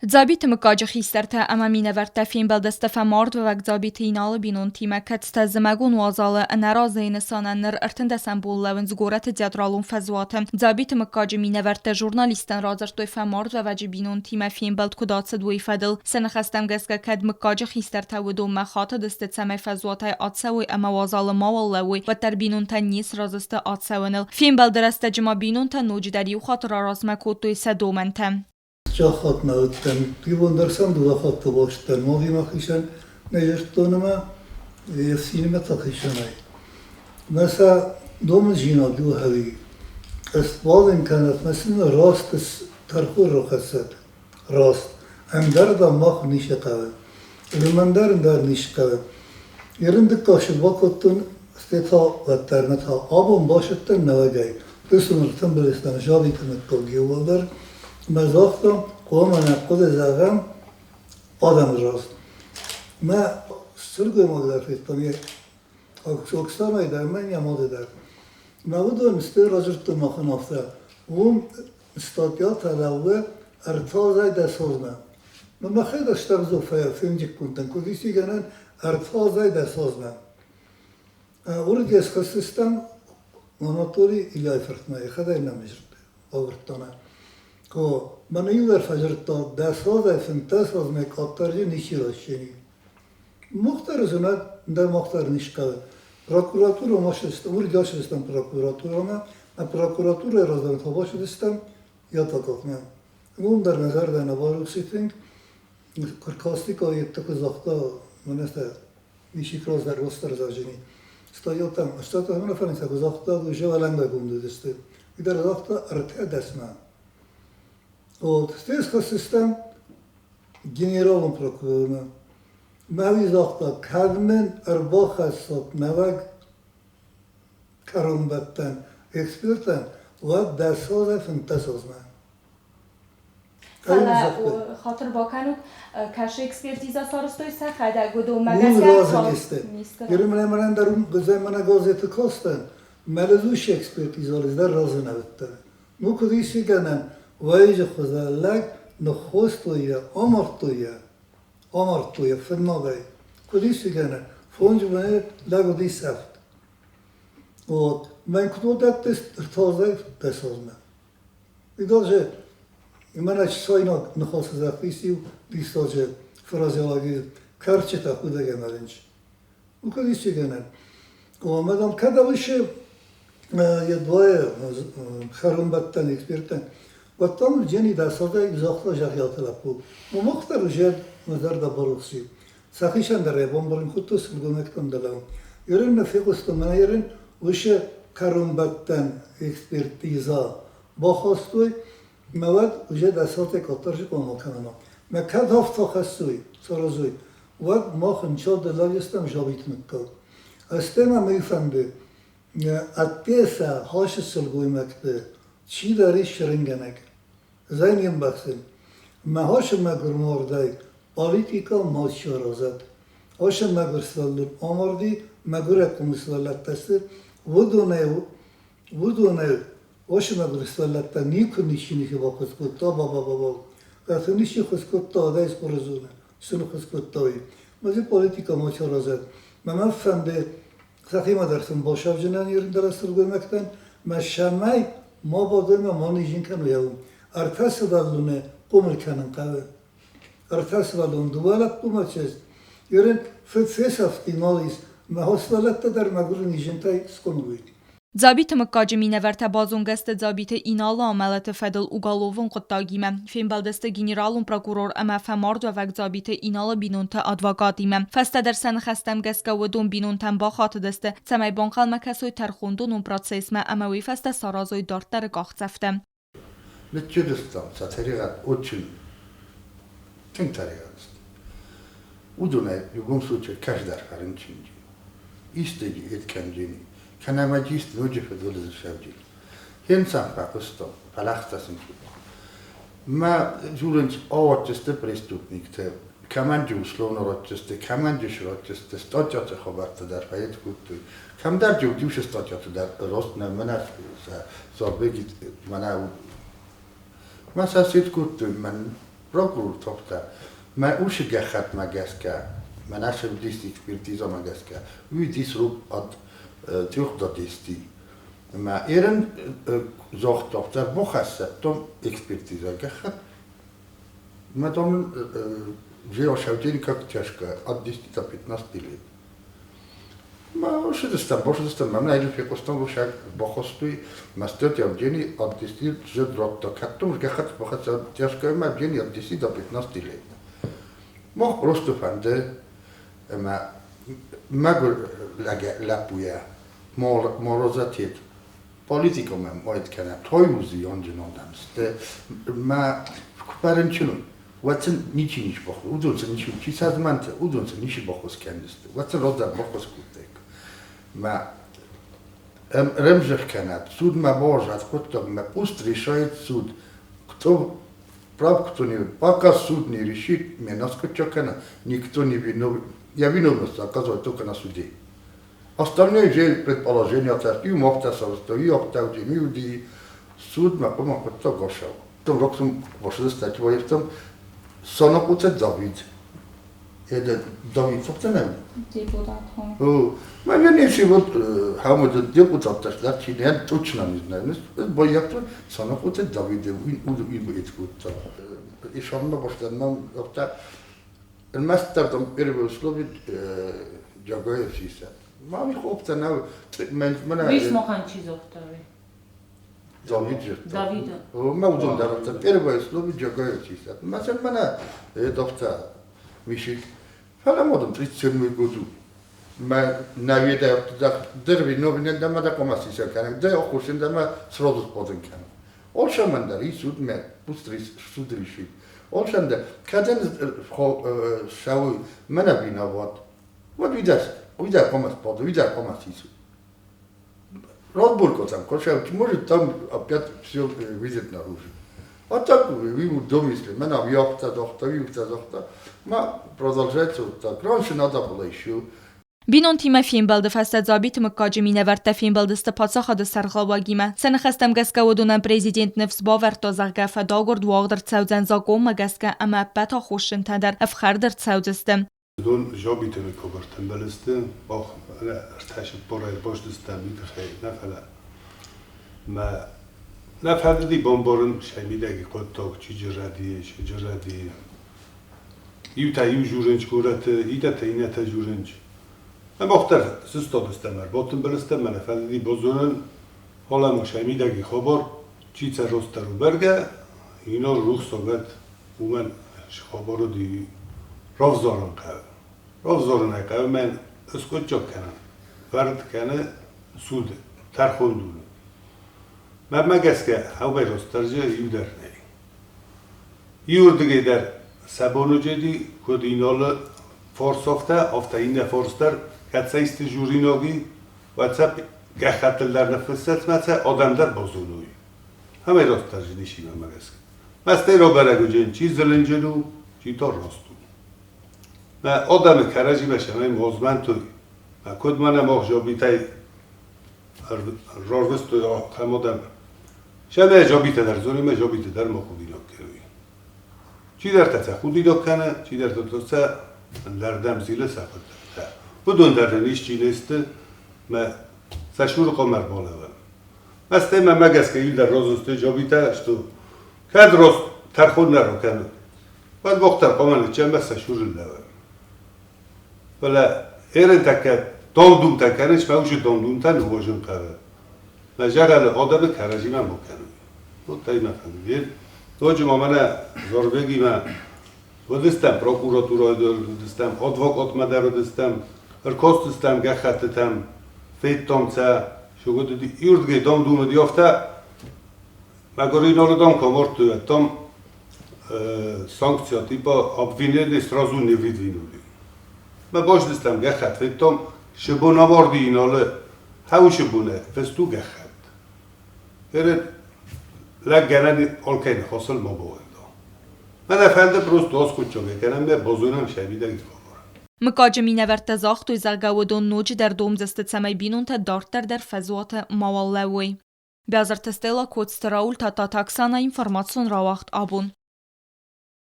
Дзабиты мыггаджы хистӕртӕ ӕмӕ минӕвӕрттӕ фембӕлдысты фӕмардуӕвӕг Дзабиты Иналы бинонтимӕ, кӕцытӕ зымӕгон уазалы ӕнӕразыйы нысанӕн ныр ӕртындӕсӕм бон лӕууынц горӕты театралон фӕзуаты. Дзабиты мыггаджы минӕвӕрттӕ журналисттӕн радзырдтой фӕмардуӕвӕджы бинонтимӕ фембӕлд куыд ацыд, уый фӕдыл. Сӕ ныхӕстӕм гӕсгӕ, кӕд мыггаджы хистӕртӕ уыдонмӕ хатыдысты, цӕмӕй фӕзуатӕй ацӕуой ӕмӕ уазалы мауал лӕууой, уӕддӕр бинонтӕ не сразы сты ацӕуыныл. Фембӕлды рӕстӕджы ма бинонтӕ ноджыдӕр иу хатт раразмӕ кодтой сӕ домӕнтӕ. Сахат нӕ уыдтӕн, иубон дӕр сӕм дыууӕ хатты бахызтӕн мадимӕ хицӕн нӕ зӕрдтон ӕмӕ йе фсинимӕ та хицӕнӕй. Мӕ сӕ домындзинад у ӕви ысбадын кӕнӕт мӕ сын раст тӕрхон рахӕссӕд, раст. Ӕндӕр, дам, мах ницы хъӕуы. Лымӕн дӕр ӕндӕр ницы хъӕуы. Ерын дыккаг сыд бакодтон, стӕй та уӕддӕр нӕ та абон басыдтӕн нӕуӕгӕй. Дысон ӕртымбыл стӕм Жабиты мыггаг иууылдӕр. Мӕ загъта, хъуамӕ нӕ хъуыды зӕгъӕм адӕмы раз. Мӕ сылгоймаг дӕр федтам йӕ Оксанайы дӕр мӕ йӕ мады дӕр. Мӕ уыдон сты радзырдтой махӕн афтӕ. Уым статьятӕ лӕууы ӕртӕ дӕсазмӕ. Мӕ мӕхӕдӕг стӕрзофӕйӕ фенджыккондтӕн, куыд ис гӕнӕн ӕртӕ дӕсазмӕ. Уырдыгӕй схызтыстӕм Анатолий Ильяйы фыртмӕ, йӕхӕдӕг нӕм авӕрдта нӕ. Мӕнӕ иу дӕр фӕдзырдта, дӕсазӕй 15 азмӕ къаддӕр ничи райсдзӕни. Мах дӕр зынӕг, ӕндӕр мах дӕр нискӕд. Прокуратурӕмӕ уырдыгӕй ацыдыстӕм прокуратурӕмӕ, ӕмӕ прокуратурӕйы раздӕр та бацыдыстӕм Ятакохмӕ. Уым дӕр нӕ зӕрдӕ нӕ барухс тынг. Куы йедты куы загъта, мӕнӕ сӕ ничи раздӕр ростдӕр зажини. Стоял там, что-то мӕнӕ фӕрынцӕ куы загъта, уже уӕлӕнгайгонд уыдысты. Уый дӕр загъта ӕртӕ дӕсмӕ. Вот, стӕй схӕссыстӕм генералон прокурормӕ. Мӕ уый загъта, кӕд мын ӕрбахӕссат нӕуӕг кӕронбӕттӕн экспертӕн, уӕд дӕсазӕй 15 азмӕ. Фӕлӕ хатыр бакӕнут, кӕсы экспертиза сарӕзтой сӕхӕдӕг, уыдонмӕ гӕсгӕ разы не сты. Ермӕн дӕр мӕнӕ газеты кастӕн, мӕлӕзущий экспертиза дӕр разы нӕ уыдтӕн. Ну, куыд ис гӕнӕн, уӕйыджы хуызӕн лӕг ныххостой йӕ, амардтой йӕ, амардтой йӕ фыднадӕй. Куыд ис гӕнӕн, фондз боны лӕг уыди сӕфт. Вот. Мӕн куыд уыдӕтты ӕртӕдзӕй дӕсазмӕ. И даже мӕнӕ чысайнаг ныхасы зӕгъис-иу диссаджы фразеологизм кӕрчытӕ худӕгӕмӕлынч. Ну, куыд ис гӕнӕн. Омӕ, дам, кӕд ӕвышы едвайы хӕрынбӕттӕн эксперттӕн, уӕд там Джени дӕсадӕй загъта зӕгъиаты лӕппу. Мах дӕр уже мӕ зӕрдӕ барухси. Сӕхицӕн дӕр йӕ бон барын кодтой сылгоймӕгтӕн дӕлӕ. Ерын нӕ фехъуыстон, мӕнӕ ерын уыцы кӕронбӕттӕн экспертиза бахастой, мӕ уӕд уже дӕсатӕй къаддӕр закъонмӕ кӕнӕм. Мӕ кӕд афтӕ хӕссой, саразой, уӕд мах ӕнцад дӕлӕгӕстӕм жабиты мыггаг. Ӕстӕ ма мӕ фӕнды, ӕдде сӕ хасы сылгоймӕгты чидӕр ис чырынгӕнӕг. Ӕз не мбӕхсын. Мӕ хасы мӕгуыр мардӕй политика ма саразӕд. Ацы мӕгуыр сывӕллон амарди, мӕгуырӕг къуымы сывӕллӕттӕ сты, уыдонӕй уыдонӕй ацы мӕгуыр сывӕллӕттӕ никуы ничи ничи баххуыс кодта, ба-ба-ба-ба. Кӕцы ничи ххуыс кодта, адӕй схъуырызоны, цы ныххуыс кодта, уый. Мӕ политика ма саразӕд. Мӕ мӕ фӕнды сӕхимӕ дӕр сын басавджынӕн ирддӕр сылгоймӕгтӕн, мӕ сӕмӕй ма бадоймӕ ма низин кӕной ӕу. Ӕртӕ сывӕллоны хъомыл кӕнын хъӕуы. Ӕртӕ сывӕллон, дыууӕ лӕппумӕ чызг. Ерын фыд фесӕфти, нал ис. Мӕ хо сывӕллӕттӕ дӕр мӕгуыр низынтӕй схъомыл уый. Дзабиты мыггаджы минӕвӕрттӕ базонгӕ сты Дзабиты Иналы амӕлӕты фӕдыл уголовон хъуыддагимӕ. Фембӕлдысты генералон прокурор ӕмӕ фӕмардуӕвӕг Дзабиты Иналы бинонты адвокатимӕ. Фӕстӕдӕр сӕ ныхӕстӕм гӕсгӕ уыдон бинонтӕм бахатыдысты, цӕмӕй банхъӕлмӕ кӕсой тӕрхондонон процессмӕ ӕмӕ уый фӕстӕ саразой дарддӕры къахдзӕфтӕ. Ныччырыстам сӕ тӕригъӕд очень тынг тӕригъӕд сты. Уыдонӕй в любом случае кӕсдӕр фӕрынчынджын. Исты эткӕнджын, кӕнӕ ма исты ноджы фыдбылызы сӕвджын. Хенцам фӕхъуыстон, фӕлӕгътӕ сын кодтон. Мӕ дзурынц, ауадздзысты преступниктӕ, кӕмӕнджы условно ратдзысты, кӕмӕнджы сратдзысты, статьяты хабӕрттӕ дӕр фӕйед кодтой. Кӕмдӕр иу статьяты дӕр рост нӕ мӕнӕ сӕ Зарбеги мӕнӕ мӕ сӕ сед кодтой мӕн. Прокурор тохта мӕ усы гӕххӕтмӕ гӕсгӕ, мӕнӕ сӕвдист экспертизӕмӕ гӕсгӕ, уый дис рук от трех до десяти. Мӕ ерын зогътохтӕ бохӕссӕттон экспертизӕ гӕххӕт. Мӕ дом жил как тяжко, от 10 до 15 лет. Ма шедестам, бошедестам, мамна или фекостам бошак бохостуй, мастет Евгений от 10 же дротто каттум гахат бохат тяжко ма Евгений от 10 до 15 лет. Мох просто фанде ма мӕгуыр лӕппуйӕ морозатет политиком моит кӕнӕ тойузи онджинодамсте ма купаренчину уӕд сын ничи ничи баххуыс, уыдон сын ничи, чи сӕ змӕнты, уыдон сын ничи баххуыс кӕндзысты, уӕд сын раздӕр баххуыс кодтаиккой. Мӕ ӕрӕмзӕх кӕнӕд, суд мӕ бауарзӕд хъуыддагмӕ, пусть решает суд, кто прав, кто не, пока суд не решит, меня насколько кӕна, никто не виновен, я виновность оказывать только на суде. Остальные же предположения, и мохта и октавди, суд мӕ хъуымӕ хъуыддаг ошау. Роксум бошедестать воевтам сонопуце Давид. Это Давид собственно. Депутат. Ма вернее, вот хамод депутат ташлар чи я точно не знаю. Боякто сонопуце Давид уд иткутта. И шамна боштаннам опта الماستر первое условие ჯაგოებს ისა. მა მიხობთა ნა მე მნა ვის მოხანჩი ზოხტავი? Давид Давида. მა უძონდა რა первое слово ჯაგოებს ისა. მასენ მნა ედოფთა მიშიკ. ფალა მოდომ 37 году. მა ნავიდა და დერვი новинен да ма да კომას ისა კანაკ და ოხუშენ და მა сразу поден кан. Олшамандар и суд ме пусть суд решит. Олшанда каден шау мена виноват. Вот видишь, видишь комас под, видишь комас ису. Разборка там, короче, может там опять все выйдет наружу. А так вы домысле, мена яхта, дохта, яхта, дохта. Ма продолжается вот так. Раньше надо было еще Бинонтимӕ фембӕлды фӕстӕ Дзабиты мыггаджы минӕвӕрттӕ фембӕлдысты паддзахады сӕргълӕууӕгимӕ. Сӕ ныхӕстӕм гӕсгӕ уыдонӕн президент ныфс бавӕрдта, зӕгъгӕ, фӕдагуырд уагъд ӕрцӕудзӕн закъонмӕ гӕсгӕ ӕмӕ ӕппӕт аххосджынтӕ дӕр ӕфхӕрд ӕрцӕудзысты. Дон Жабиты мыггагӕртӕм бӕлӕсты мах ӕртӕ башдыстӕм уый тыххӕй нӕ фӕлӕ мӕ нӕ фӕндыди бамбарын сӕ мидӕги хъуыддаг, чи джырӕди, чи джырӕди. Иутӕ иу журынч горӕты, иннӕтӕ иннӕтӕ журынч. Мах дӕр сыстадыстӕм, ӕрбатымбыл стӕм, мӕ нӕ фӕндыди базонын, халӕ сӕ мидӕги хабар, чи цӕ растдӕр у бӕргӕ, инал рухсагӕд уымӕн хабар уыди равзарын хъӕуы. Равзарын ӕй хъӕуы, мӕн ыскъуыддзаг кӕнын. Фӕрд кӕны суды, тӕрхондоны. Мӕнмӕ гӕсгӕ хъӕумӕ растдӕр дзы иу дӕр нӕй. Иуырдыгӕй дӕр сӕ бон уыди, куыд Иналы фарс афтӕ, афтӕ иннӕ фарс дӕр, кӕд сӕ исты журинаг и, уӕд сӕ гӕххӕттыл дӕр ныффыссӕт мӕ сӕ адӕм дӕр базоной. Амӕй растдӕр зын ис мӕнмӕ гӕсгӕ. Мӕ стӕй рабӕрӕг уыдзӕн, чи зылынджын у, чи та раст у. Мӕ адӕмы кӕрӕдзимӕ сӕмӕй мозмӕнтой. Мӕ куыд мӕнӕ мах жабитӕй рарвыстой ахӕм адӕм. Сӕмӕ жабитӕ дӕр зоны, мӕ жабитӕ дӕр ма худинаг кӕной. Чидӕртӕ сӕ худинаг кӕны, чидӕртӕ та сӕ ӕндӕрдӕм зилы сӕ хъуыддӕгтӕ. Уыдон дӕр ын исчи не сты, мӕ сӕ цуры хъуамӕ ӕрбалӕууӕм. Мӕ стӕй мӕмӕ гӕсгӕ иу дӕр разысты жабитӕ, что кӕд раст тӕрхон нӕ ракӕны, уӕд мах дӕр хъуамӕ ныццӕм сӕ цуры лӕууӕм. Фӕлӕ ерынтӕ дам-думтӕ кӕнынц, мӕ уыцы дам-думтӕ ныууадзын хъӕуы. Мӕ зӕгъӕны адӕмы кӕрӕдзимӕ ма кӕной. Вот ӕй мӕ фӕнды. Ноджы ма мӕнӕ Зарбегимӕ уыдыстӕм прокуратурӕйы дӕр уыдыстӕм, адвокатмӕ дӕр уыдыстӕм, ӕркастыстӕм гӕххӕттытӕм, федтам сӕ, иуырдыгӕй дам-дум уыди, афтӕ мӕгуыр иналы дам куы амардтой, уӕд там санкция типа обвинение сразу не выдвинули. Мӕ баздыстӕм гӕххӕтт, федтам, сыбон амарди иналы, хӕусы бонӕй фысту гӕххӕтт. Эред лӕг гӕнӕн алкӕй ныхасыл ма бауӕнда. Мӕнӕ фӕнды просто аскъуыддзаг кӕнӕм, мӕ базонӕм сӕ мидӕг хабар. Мыггаджы минӕвӕрттӕ загътой, зӕгъгӕ, уыдон ноджыдӕр домдзысты, цӕмӕй бинонтӕ дарддӕр дӕр фӕзуаты мауал лӕууой. Бязырты Стелла, Коцты Рауль, Тадтаты Оксана, информацион рауагъд абон.